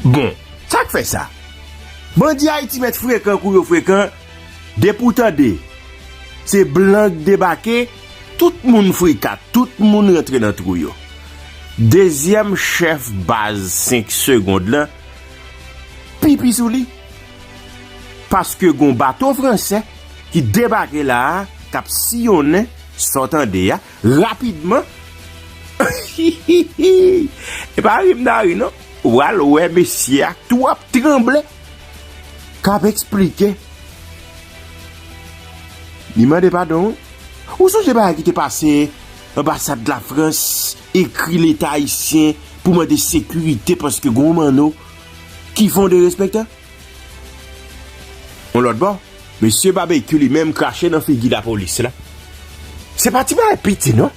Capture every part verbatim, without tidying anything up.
Bon, sa k fè sa? Bandi Ayiti mèt frekan kou yo frekan, depi w tande se blan k debake, tout moun frika, tout moun rantre nan twou yo. Dezyèm chèf baz senk segond lan pipi sou li. Paske gon bato fransè ki debake la a, k ap siyonnen, sa w tande a, rapidman. E pa ri m ta ri non. Ou pral wè mesye a tou ap tranble, k ap eksplike. Li mande padon wi. Ou sonje bagay ki te pase, anbasad Lafrans ekri Leta ayisyen pou mande sekirite paske gon manno ki fè yon derespektan? Yon lòt bò, mesye Babekyou li menm krache nan figi lapolis la. Se pa ti bagay piti non.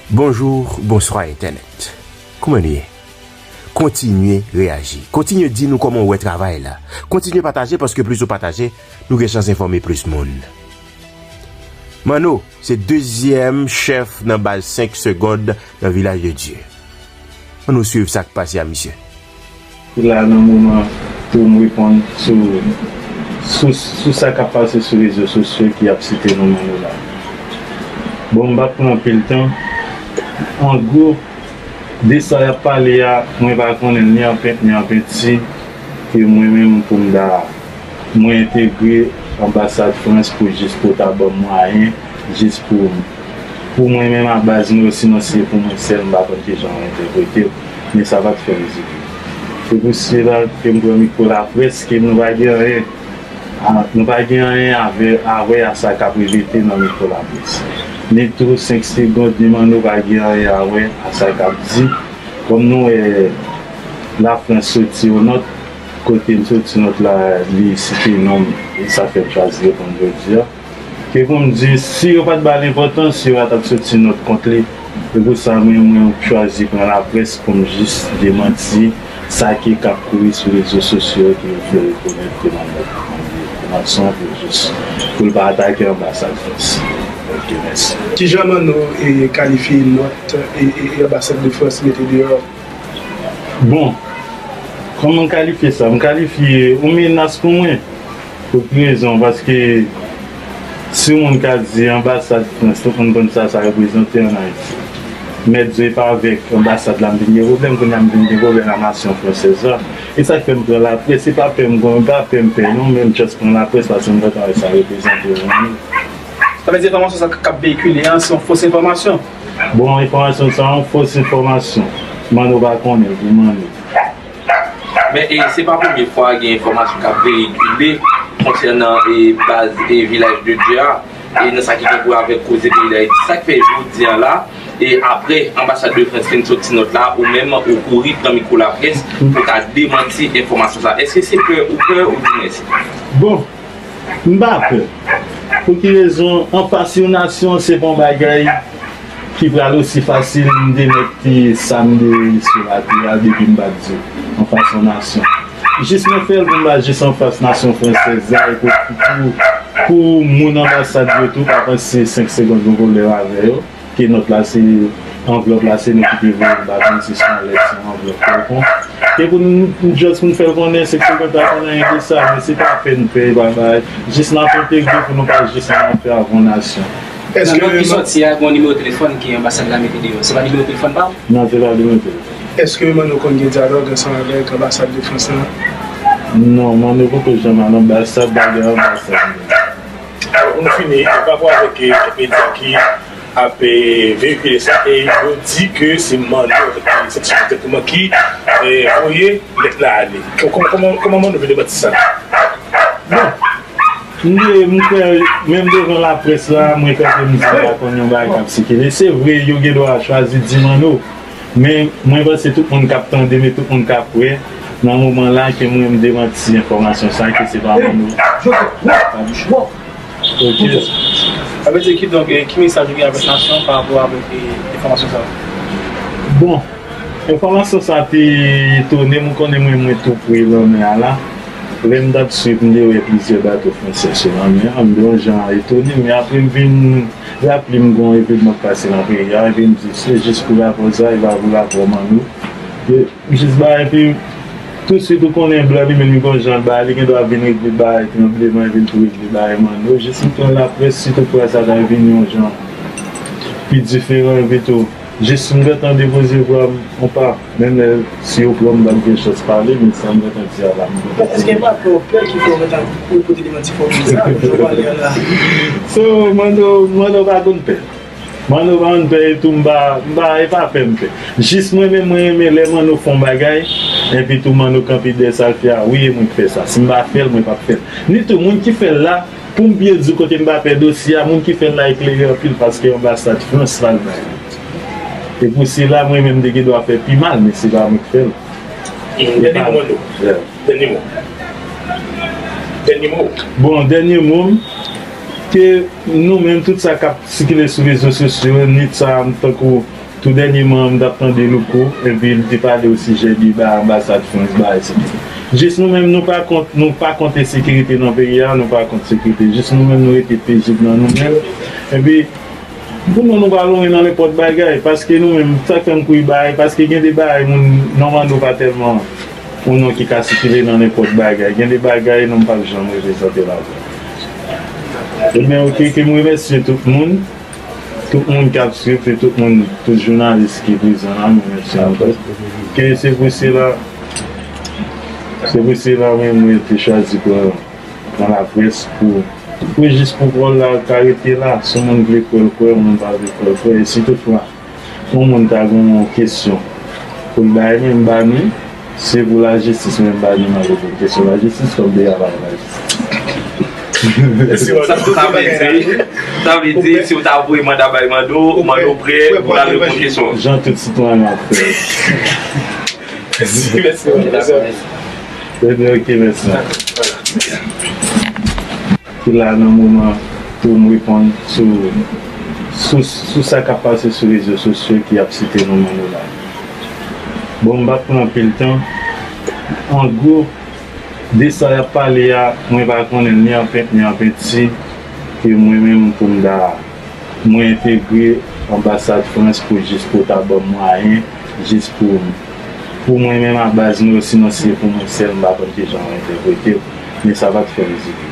Bonjou, bonswa entènèt. Kouman nou ye? Kontinye reyaji. Kontinye di nou kòman w wè travay la. Kontinye pataje paske plis ou pataje, nou gen chans enfòme plis moun. Manno, se dezyèm chèf nan baz senk segond nan Vilaj de Dye. Ann nou swiv sa k pase a misye. Ki la nan moman pou m reponn sou, sou, sou sa k ap pase sou rezo sosyo ki ap site non Manno la. Bon, m p ap pran anpil tan. An gwo, de sa y ap pale a, mwen pa konnen l ni an pent ni an penti, ke mwen menm pou m ta, mwen entegre anbasad Frans pou jis pou ta ban m mwayen, jis pou, pou mwen menm a baz mwen, osinon si se pou mwen sèl, m pa konn kijan mwen entegre l, men sa pa t fè m di. Se pou sela ke m pran mikwo laprès, ke nou pa gen anyen, a, nou pa gen anyen avè, a wè a sa k ap repete nan mikwo laprès. Ni tou senk segond, ni Manno pa gen anyen a wè a sa k ap di. Kòm nou wè Lafrans soti yon nòt, kote l soti nòt la, li site non m, e sa fè m chwazi reponn jodi a. Ke pou m di, si yo pa t ba l enpòtans, yo pa t ap soti nòt kont li. Se pou sa mwen, mwen chwazi pran laprès pou m jis demanti sa ki k ap kouri sou rezo sosyo ke yo fè rekonèt ke Manno, Manno Mason pou jis, pou l pa atake anbasad Frans. Ok, mèsi. Kijan Manno e, kalifye nòt e, e, e anbasad de Frans mete deyò? Bon, kòman m kalifye sa? M kalifye yon menas pou mwen. Pou ki rezon? Paske si yon moun ka di anbasad Frans, tout moun konn sa sa reprezante ann Ayiti. Mèt di e pa avèk anbasad la m vin gen pwoblèm, kounye a m vin gen pwoblèm a nasyon fransèz la. E sa k fè m pran laprès, se pa pè m gon, pa pè m pè non, men m just pran laprès paske m gentan wè sa reprezante pou mwen. Sa vle di enfòmasyon sa k ap veyikile an se yon fos enfòmasyon? Bon, enfòmasyon sa yon fos enfòmasyon. Manno pa konnen, pou Manno. Men e, se pa premye fwa gen enfòmasyon k ap veyikile konsènan e, baz e, Vilaj de Dye a, e nan sa ki gen pou wè avèk koze peyi Dayiti. Sa k fè jodi a la, e apre anbasad de Frans fin soti nòt la, ou menm ou kouri pran mikwo laprès pou w ka demanti enfòmasyon sa. Èske se pè ou pè oubyen mèsi? Bon, M pa pè. Pou ki rezon? Anfas yon nasyon, se pa yon bagay ki pral osi fasil m te mèt ki sa m te sou latè a depi m pa t di anfas yon nasyon. Jis mwen fè l pou m pa jis anfas nasyon fransèz la e pou, pou, pou moun anbasad yo tou pa panse senk segond yon pwoblèm avè yo. Ke nòt la se anvlòp la se nou ki te voye l ba nou, se sou yon lèt, se yon anvlòp kèlkonk. Ke pou n, just pou n fè l konnen se Pòtoprens pa konn anyen de sa, men se pa pè n pè, pa bay. Jis n ap entegre pou nou pa jis ann afè avè yon nasyon. Nan nòt ki sòti a, gen yon nimewo telefòn ke anbasad la mete deyò. Se pa nimewo telefòn pa w? Non, se pa nimewo telefòn. Èske Manno konn gen dyalòg ansanm avèk anbasad de Frans la? Non, Manno poko janm al anbasad, pa gen anbasad. Pou nou fini, pa rapò avèk kèk medya ki ap veyikile sa e yo di ke se Manno, seksyon de kouman ki voye lèt la ale. Kòman, kòman, kòman Manno vin demanti sa? Bon, m kwè, menm devan laprès la, mwen kanpe m di m pa konn yon bagay k ap sikile. Se vre, yo gen dwa chwazi di Manno, men mwen panse tout moun k ap tande m e tout moun k ap wè nan moman la ke mwen m demanti enfòmasyon sa ke se pa Manno. Ok. Sa vle di kidonk, ki mesaj ou gen avèk nasyon an pa rapò avèk enfòmasyon sa yo? Bon, enfòmasyon sa te etone m, ou konnen mwen, mwen tou pre lanmè a la. Lè m t ap swiv, m te wè plizyè bato fransè sou lanmè a, m te yon jan etone, men apre m vin raple m gen yon evènman k pase nan peyi a, epi m di se jis pou rapò sa, e pa pou rapò Manno. Jis ba, epi touswit ou konnen blan li menm li gon jan ba, li gen dwa vin regle bagay tranbleman, epi l tou regle bagay Manno. Jis m pran laprès, si toutfwa sa ta vin yon jan pi diferan, epi tou, jis m gentan depoze vwa m, on pa, menm lè si yo pran m, m p ap gen chans pale, men sa m gentan di a la, m gentan. Èske gen pa pè w pè ki fè w gentan pote demanti fò konsa, jan w pale a la? So, Manno, Manno pa konn pè. Manno pa konn pè etou, m pa, m pa, e pa pè m pè. Jis mwen menm, mwen renmen lè Manno fè yon bagay, epi tou Manno kanpe dèyè sa l fè a, wi, e mwen k fè sa. Si m pa fè l, mwen p ap fè l. Ni tou, moun ki fè l la, pou m byen di w kote m pa pè dosye a, moun ki fè l la eklere anpil paske anbasad Frans la l bay. E pou sila, mwen menm, m te gen dwa fè pi mal, men se pa mwen k fè l. E pa, yeah. Dènye mo. Dènye mo. Bon, dènye mo m, ke nou menm, tout sa k ap sikile sou rezo sosyo, nit sa, tankou tou dènyèman, m t ap tande Louko, epi l te pale o sijè de ba anbasad Frans, ba, etsetera. Jis nou menm, nou pa kont, nou pa kont ensekirite nan peyi a, nou pa kont sekirite. Jis nou menm, nou rete pezib nan nou menm. Epi, Pou nou, nou pa lonje nan nenpòt bagay, paske nou menm, sa k fè m kouri bagay, paske gen de bagay, moun, non Manno pa tèlman yon non ki ka sikile nan nenpòt bagay. Gen de bagay, non m p ap janm reprezante l avè l. Ebyen, oke, ke m remèsye tout moun, tout moun k ap swiv, e tout moun, tout jounalis ki prezan la, m remèsye nou tout. Ke se pou sila, se pou sila, mwen, mwen te chwazi pran, pran laprès pou Wi, jis pou pawòl la ka rete la. Si yon moun vle kwè l kwè, yon moun pa vle kwè l kwè. E si toutfwa, yon moun ta gen yon kesyon pou l bay, men m ba nou, se pou lajistis, men m ba nou nan reponn kesyon lajistis, kòm deja bay lajistis. Sa, sa vle di, sa vle di, si w ta voye manda bay Manno, Manno prè pou l al reponn kesyon. Jan tout sitwayen ap fè. Mèsi, mèsi. Ebyen, oke, mèsi. Ki la nan moman pou m reponn sou, sou, sou sa k ap pase sou rezo sosyo ki ap site non Manno la. Bon, m p ap pran anpil tan. An gwo, de sa y ap pale a, mwen pa konnen l ni an pent ni an penti, ke mwen menm pou m ta Mwen entegre anbasad Frans pou jis pou ta ban m mwayen, jis pou, pou mwen menm a baz mwen, osinon si se pou mwen sèl, m pa konn kijan mwen entèprete l, men sa pa t fè m di byen.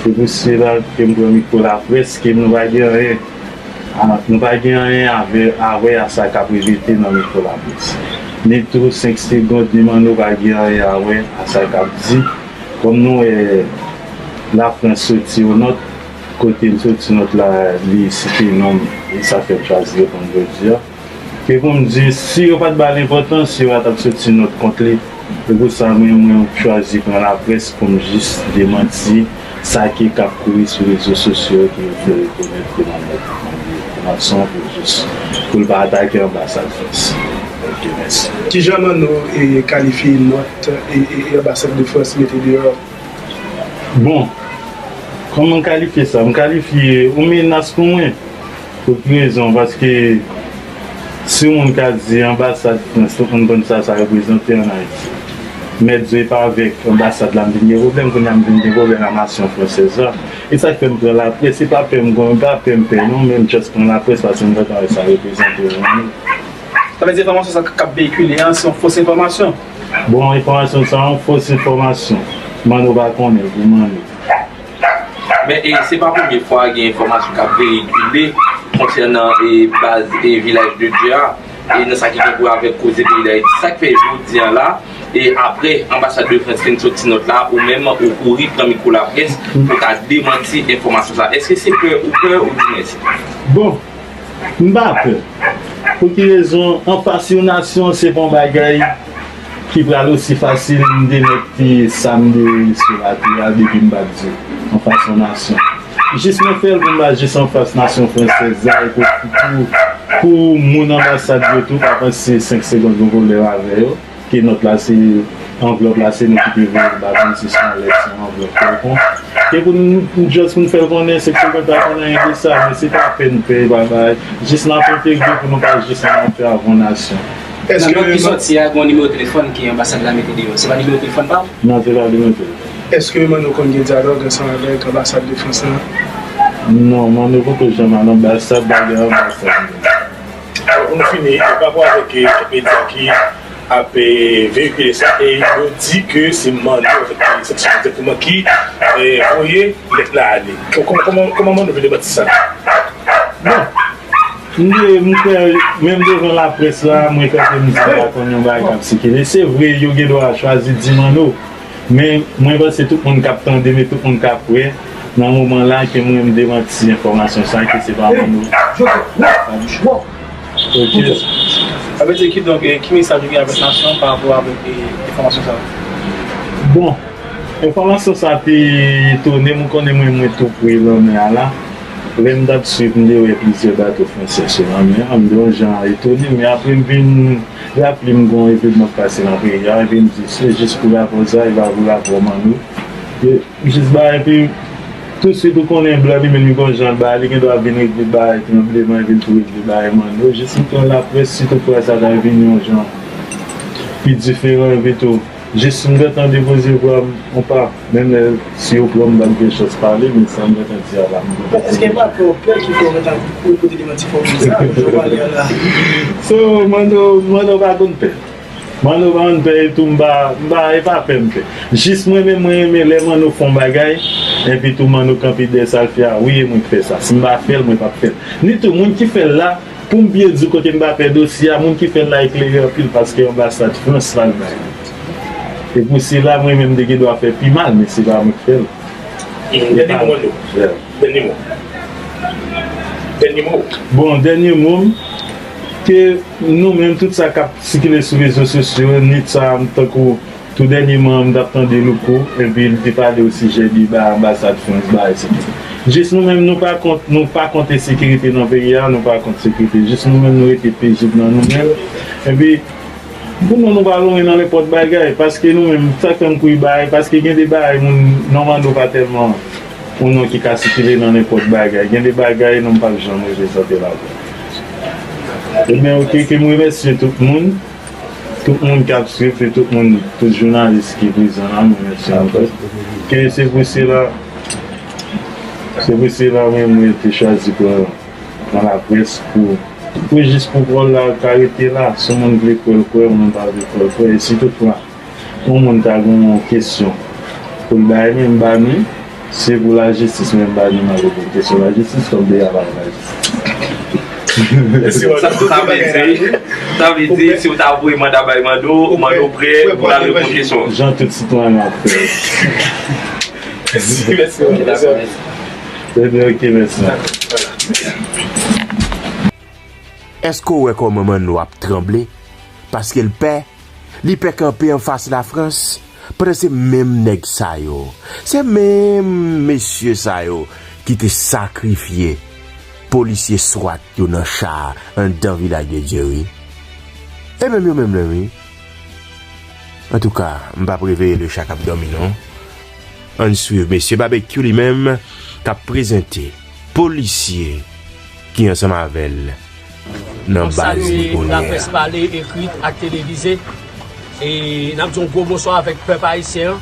Se pou sela ke m pran mikwo laprès, ke nou pa gen anyen, a, nou pa gen anyen avè, a wè a sa k ap repete nan mikwo laprès. Ni tou senk segond, ni Manno pa gen anyen a wè a sa k ap di. Kòm nou wè Lafrans soti yon nòt, kote l soti nòt la, li site non m, e sa fè m chwazi reponn jodi a. Ke pou m di, si yo pa t ba l enpòtans, yo pa t ap soti nòt kont li. E pou sa, mwen, mwen chwazi pran laprès pou m jis demanti sa ki k ap kouri sou rezo sosyo ke yo fè rekonèt ke Manno te mande Manson pou jis, pou l pa atake anbasad Frans. Ok, mèsi. Kijan Manno, e, kalifye nòt, e, e, e, anbasad de Frans mete deyò? Bon, kòman m kalifye sa? M kalifye yon menas pou mwen. Pou ki rezon? Paske si yon moun ka di anbasad Frans, tout moun konn sa sa reprezante ann Ayiti. Mèt Zo, e pa avèk anbasad la m vin gen pwoblèm, kounye a m vin gen pwoblèm a nasyon fransèz la. E sa k fè m pran laprès, se pa pè m gon, pa pè m pè non, men m just pran laprès paske m gentan wè sa reprezante yon moun. Sa vle di enfòmasyon sa k ap veyikile an se yon fos enfòmasyon? Bon, enfòmasyon sa yon fos enfòmasyon. Manno pa konnen, pou Manno. Men, e, se pa premye fwa gen enfòmasyon k ap veyikile konsènan, e, baz, e, Vilaj de Dye a, e, nan sa ki gen pou wè avèk koze peyi Dayiti. Sa k fè jodi a la, e, apre anbasad de Frans fin soti nòt la, ou menm ou kouri pran mikwo laprès pou ta demanti enfòmasyon sa. Èske se pè ou pè oubyen mèsi? Bon, M pa pè. Pou ki rezon? Anfas yon nasyon, se pa yon bagay ki pral osi fasil. M te mèt te sa m te sou latè a depi m pa t di anfas yon nasyon. Jis mwen fè l pou m pa jis anfas nasyon fransèz la, e pou, pou, pou moun anbasad yo tou pa pase senk segonn yon pwoblèm avè yo. Ke nòt la se, anvlòp la se nou ki te voye l ba Francis Mallet, se yon anvlòp kèlkonk. Ke pou n, n just pou n fè l konnen, se ke l pa konn anyen de sa, men se pa pè n pè, e pa bagay. Jis n ap entegre pou nou pa jis ann afè avè yon nasyon. Nan nòt ki sòti a, gen yon nimewo telefòn ke anbasad la mete deyò. Se pa nimewo telefòn pa w? Non, se pa nimewo telefòn. Èske Manno konn gen dyalòg ansanm avèk anbasad de Frans la? Non, Manno poko janm al anbasad, pa gen anbasad. Pou nou fini, pa rapò avèk, eh, kèk medya ki ap eh, veyikile sa e yo di ke se Manno avèk eh, Sanksyon Direkteman ki eh, voye lèt la ale. Kòman, kòman, kòman Manno vin demanti sa? Bon, m di, m kwè, menm devan laprès la, mwen kwè ke m di m pa konn yon bagay k ap sikile. Se vre, yo gen dwa chwazi di Manno, men mwen panse tout moun k ap tande m e tout moun k ap wè nan moman la ke mwen m demanti enfòmasyon sa ke se pa Manno. Ok. Sa vle di, kidonk, eh, ki mesaj ou gen avèk nasyon an pa rapò avèk eh, enfòmasyon sa a? Bon, enfòmasyon sa a te etone m, ou konnen mwen, mwen tou pre lanmè a la. Lè m t ap swiv, m te wè plizyè bato fransè sou lanmè a, m te yon jan etone, men apre m vin raple m gen yon evènman k pase nan peyi a, epi m di, se jis pou rapò sa, e pa pou rapò Manno. E jis ba, epi touswit ou konnen blan li menm li gon jan l ba, li gen dwa vin regle bagay tranbleman, epi l tou regle bagay Manno. Jis m pran laprès, si toutfwa sa ta vin yon jan pi diferan, epi tou, jis m gentan depoze vwa m, on pa, menm lè si yo pran m, m p ap gen chans pale, men sa m gentan di a la, m gentan Èske gen pa pwòp pè ki fè w gentan pou kote demanti fòm sa, jan w pale a la? So, Manno, Manno pa konn pè. Manno pa konn pè e tou, m pa, m pa, e pa pè m pè. Jis mwen menm, mwen renmen lè Manno fè yon bagay, epi tou Manno kanpe dèyè sa l fè a, wi, e mwen k fè sa. Si m pa fè l, mwen p ap fè l. Ni tou, moun ki fè l la, pou m byen di w kote m pa pè dosye a, moun ki fè l la eklere anpil paske anbasad Frans la l bay. E pou sila, mwen menm, m te gen dwa fè pi mal, men se pa mwen k fè l. Dènye mo, Manno. Yeah. Dènye mo. Dènye mo. Bon, dènye mo m, ke nou menm, tout sa k ap sikile sou rezo sosyo, nit sa a, m tankou tou dènyeman, m t ap tande Louko, epi li te pale o sijè de ba anbasad Frans, ba, etsetera. Jis nou menm, nou pa kont, nou pa kont ensekirite nan peyi a, nou pa kont sekirite. Jis nou menm, nou rete pezib nan nou menm. Epi, pou nou, nou pa lonje nan nenpòt bagay, paske nou menm, sa k fè m kouri ba, paske gen de bagay, moun, non Manno pa tèlman yon non ki ka sikile nan nenpòt bagay. Gen de bagay, non m p ap janm reprezante la. Ebyen, oke, ke m remèsye tout moun, tout moun k ap swiv, e tout moun, tout jounalis ki prezan la, m remèsye nou tout. Ke se pou sila, se pou sila, mwen, mwen te chwazi pran, pran laprès pou, pou jis pou pawòl la ka rete la. Si yon moun vle kwè, l kwè, yon moun pa vle kwè, l kwè. E si toutfwa, yon moun ta gen yon kesyon pou l bay, men m ba nou, se pou lajistis, men m ba nou, m ale pou kesyon lajistis, kòm peyi a pa gen lajistis. Sa, sa vle di, sa vle di, si w ta voye manda bay Manno, Manno prè pou l al reponn kesyon. Jan tout sitwayen ap fè. Mèsi, mèsi. Ebyen, oke, mèsi. Èske w wè kòman Manno ap tranble? Paske l pè, li pè kanpe anfas Lafrans, pandan se menm nèg sa yo, se menm mesye sa yo ki te sakrifye polisye swat yo nan cha a anndan Vilaj de Dye, wi. E menm yo menm nan, wi. Antouka, m p ap reveye le chat k ap dòmi, non. Ann swiv mesye Babekyou li menm k ap prezante polisye ki ansanm avè l nan baz li kounye a. N ap salye laprès pale, ekri ak televize. E n ap di yon gwo bonswa avèk pèp ayisyen an.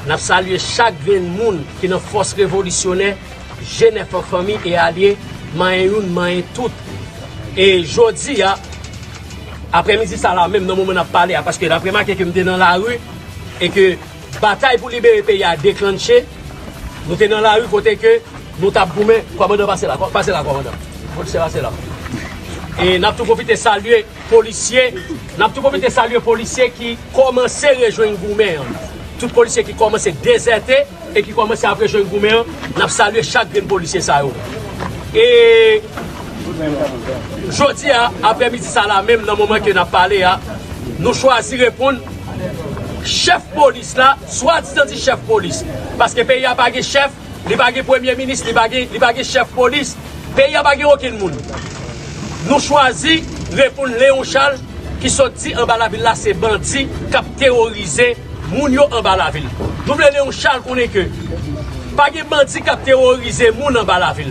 N ap salye chak grenn moun ki nan fòs revolisyonè, G nèf an, fanmi e alye, manyen youn, manyen tout. E jodi a, aprèmidi sa la menm, nan moman n ap pale a, paske n ap remake ke m te nan lari e ke batay pou libere peyi a deklanche, nou te nan lari kote ke nou t ap goumen. Kòmandan, pase la, kò-, pase la, kòmandan. Polisye, pase la. E n ap tou pwofite salye polisye, n ap tou pwofite salye polisye ki kòmanse rejwenn goumen an. Tout polisye ki kòmanse dezète e ki kòmanse ap rejwenn goumen an, n ap salye chak grenn polisye sa yo. E jodi a, aprèmidi sa la menm, nan moman ke n ap pale a, nou chwazi reponn chèf polis la, swadizan di chèf polis. Paske peyi a pa gen chèf, li pa gen premye minis, li pa gen, li pa gen chèf polis, peyi a pa gen okenn moun. Nou chwazi reponn Leon Charles ki sot di anba lavil la se bandi k ap teworize moun yo anba lavil. Nou vle Leon Charles konnen ke pa gen bandi k ap teworize moun anba lavil.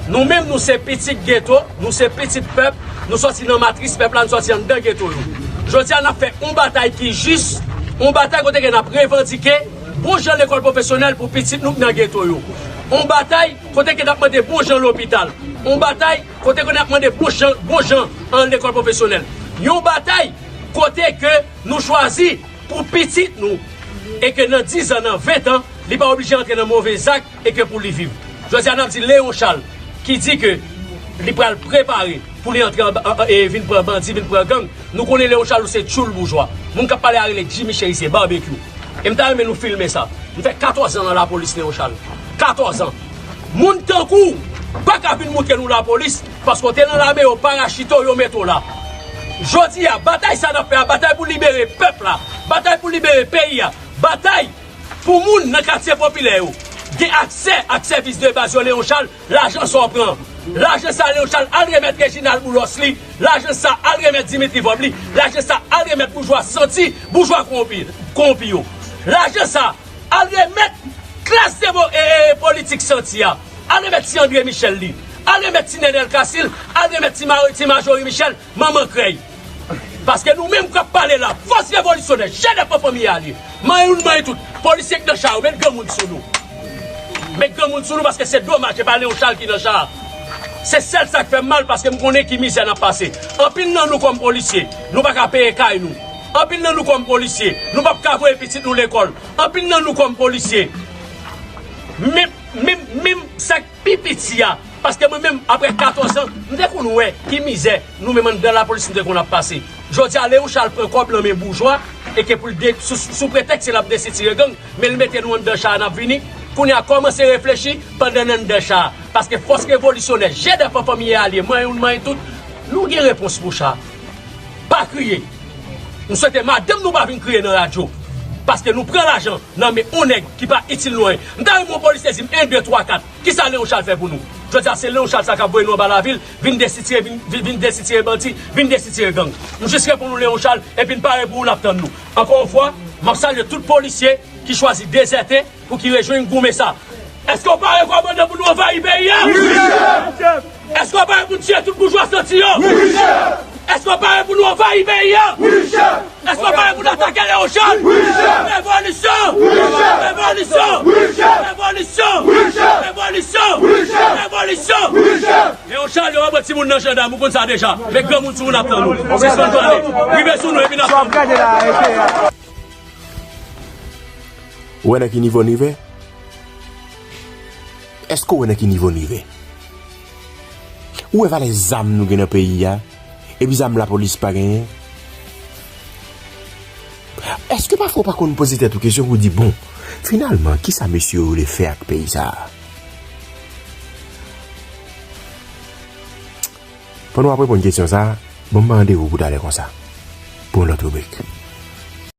Nou menm, nou se pitit geto, nou se pitit pèp, nou sòti nan matris pèp la, nou sòti anndan geto yo. Jodi a, n ap fè yon batay ki jis, yon batay kote ke n ap revandike bon jan lekòl pwofesyonèl pou pitit nou k nan geto yo. Yon batay kote ke n ap mande bon jan lopital. Yon batay kote ke n ap mande bon jan, bon jan an lekòl pwofesyonèl. Yon batay Kote ke nou chwazi pou pitit nou, e ke nan diz an, nan ven an, li pa oblije antre nan move zak, e ke pou li viv. Jodi a, n ap di Léon Charles, ki di ke li pral prepare pou li antre anba, an, an, e vin pran bandi, vin pran gang. Nou konnen Léon Charles se tchoul boujwa. Moun k ap pale a rele Jimmy Chérizier, Barbecue. E m ta renmen nou filme sa. M fè katòz an nan lapolis, Léon Charles. Katòz an. Moun tankou w pa ka vin moutre nou lapolis, paske w te nan lame, yo parachite w, yo mete w la. Jodi a, batay sa n ap fè a, batay pou libere pèp la, batay pou libere peyi a, batay pou moun nan katye popilè yo gen aksè ak sèvis de baz yo, Léon Charles, lajan sa w pran. Lajan sa, Léon Charles, al remèt Reginald Boulos li. Lajan sa, al remèt Dimitri Vorbe li. Lajan sa, al remèt boujwa santi, boujwa kowonpi, kowonpi yo. Lajan sa, al remèt klas demo-, e, e, politik santi a. Al remèt ti André Michel li. Al remèt ti Nenel Casil. Al remèt ti Ma-, ti Majorie Michel. Manman krèy. Paske nou menm k ap pale la, fòs revolisyonè, jènèf an fanmi a li. Manyen youn, manyen tout. Polisye k nan cha yo, met granmoun sou nou. Met granmoun sou nou paske se domaj, se pa Léon Charles ki nan cha a. Se sèl sa k fè m mal paske m konnen ki mizè n ap pase. Anpil nan nou kòm polisye, nou pa ka peye kay nou. Anpil nan nou kòm polisye, nou p ap ka voye pitit nou lekòl. Anpil nan nou kòm polisye, menm, menm, menm sa k pi piti a, paske mwen menm, apre katòz an, m te konn wè ki mizè nou menm anndan lapolis nou te konn ap pase. Jodi a, Léon Charles pran kòb nan men boujwa, e ke pou l de-, sou, sou pretèks se l ap desitire gang, men l mete nou anndan cha a, n ap vini. Kounye a, kòmanse reflechi pandan n anndan cha a. Paske fòs revolisyonè, jènèf an fanmi e alye, manyen youn, manyen tout, nou gen repons pou cha a. Pa kriye. M swete madanm nou pa vin kriye nan radyo. Paske nou pran lajan nan men yon nèg ki pa itil nou anyen. M ta renmen yon polisye di m en, de, twa, kat. Kisa Léon Charles fè pou nou? Jodi a, se Léon Charles sa k ap voye nou anba lavil, vin desitire, vin, vin, vin desitire bandi, vin desitire gang. M jis reponn ou Léon Charles, epi n pare pou ou, n ap tann nou. Ankò yon fwa, m ap salye tout polisye ki chwazi dezète pou ki rejwenn goumen sa. Èske w pare, kòmandan, pou nou anvayi peyi a? Wi, chèf! Èske w pare pou n tiye tout boujwa santi yo? Wi, chèf! Èske w pare pou nou anvayi peyi a? Wi, chèf! Èske w pare pou n atake Léon Charles? Wi, chèf! Revolisyon! Wi, chèf! Revolisyon! Wi, chèf! Revolisyon! Wi, chèf! Revolisyon! Wi, chèf! Revolisyon! Wi, chèf! Léon Charles, yo pa pran timoun nan jandam, ou konn sa deja. Men granmoun sou nou n ap tann nou. Sispann pale. Rive sou nou epi n ap tann nou. Ou wè nan ki nivo n rive? Èske w wè nan ki nivo n rive? Ou wè valè zam nou gen nan peyi a? Epi zam lapolis pa genyen? Èske pafwa w pa konn poze tèt ou kesyon pou w di, bon, finalman, kisa mesye yo vle fè ak peyi sa a? Pandan w ap reponn kesyon sa a, ban m randevou pou talè konsa, pou yon lòt ribrik.